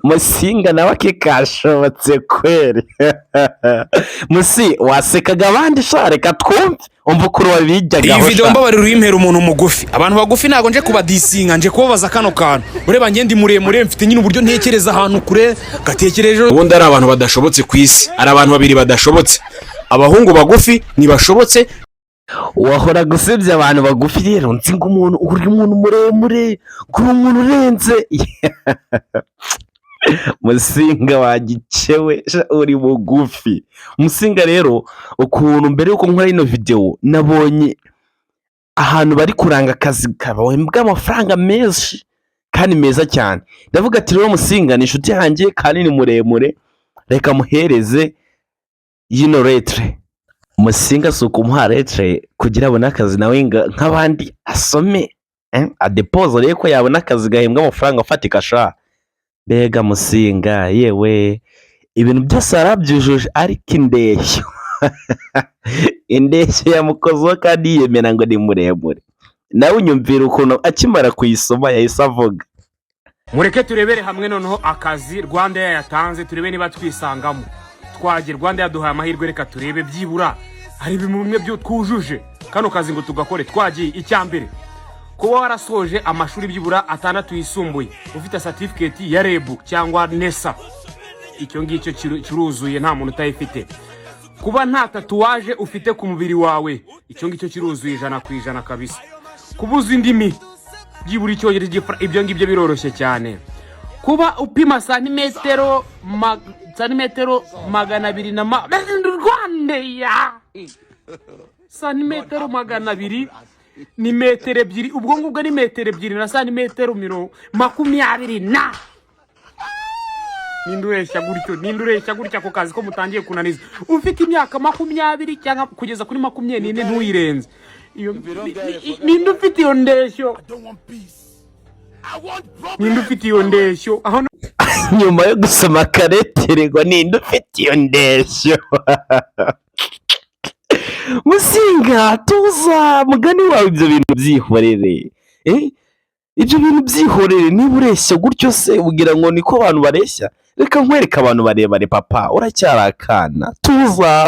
Musinga nawe ake kashobotse kweri. Musi wasekaga abandi sha, reka twumve, umva ukuntu Iyi wabijyagaho. video Sha. Mbabarira uyimpera umuntu mugufi. Abantu bagufi ntabwo nje kubadisinga, nje kubabaza kano kantu. Ureba njye ndi muremure, mfite nyine uburyo ntekereza ahantu kure, gatekereje. Ubundi ari abantu badashobotse ku isi, ari abantu babiri badashobotse: abahungu bagufi ntibashobotse. Wahoraga usebya abantu bagufi. Rero nzi ngo umuntu uri umuntu muremure, ngo uri umuntu urenze. Musinga wagicewe sha, uri mugufi. Musinga rero, ukuntu mbere yuko nkora ino videwo nabonye ahantu bari kuranga akazi kabahembwa amafaranga menshi kandi meza cyane, ndavuga ati: "Rero Musinga ni inshuti yanjye kandi ni muremure, reka muhereze yino lettre." Musinga si ukumuha lettre kugira abone akazi nawe nk'abandi, asome adepoze arebe ko yabona akazi gahembwa amafaranga afatika sha. Mbega Musinga, yewe, ibintu byose yarabyujuje, ariko indeshyo yamukozeho, kandi yiyemera ngo ni muremure. Nawe unyumvira ukuntu akimara kuyisoma yahise avuga. Mureke turebere hamwe noneho akazi Rwanda yayatanze, turebe niba twisangamo. Twagiye, Rwanda yaduhaye amahirwe, reka turebe byibura hari bimwe byo twujuje kano kazi ngo tugakore. Twagiye. Icya mbere, kuba warasoje amashuri byibura atandatu yisumbuye, ufite certificate ya REB cyangwa NESA, icyo ngicyo kiruzuye, nta muntu utayifite. Kuba nta tatouage ufite ku mubiri wawe, icyo ngicyo kiruzuye 100% kabisa. Kubuza indimi byibura Icyongereza, ibyo ngibyo biroroshye cyane. Kuba upima santimetero 200 na Rwandeya, santimetero 200 ni metero 2, ubwo ngubwo ni metero 2 na santimetero mirongo makumyabiri na. Ninde ureshya gutyo? Ninde ureshya gutya? Ako kazi ko mutangiye kunaniza. Ufite imyaka 20 cyangwa kugeza kuri 24, ntuyirenze iyo. Ninde ufite iyo ndeshyo? Ninde ufite iyo ndeshyo aho? Nyuma yo gusoma akalettre ngo ninde ufite iyo ndeshyo, Musinga, tuza mugani wawe, ibyo bintu byihorere. Ibyo bintu byihorere. Niba ureshya gutyo se ugira ngo niko abantu bareshya? Reka nkwereke abantu barebare. Papa, uracyari akana, tuza.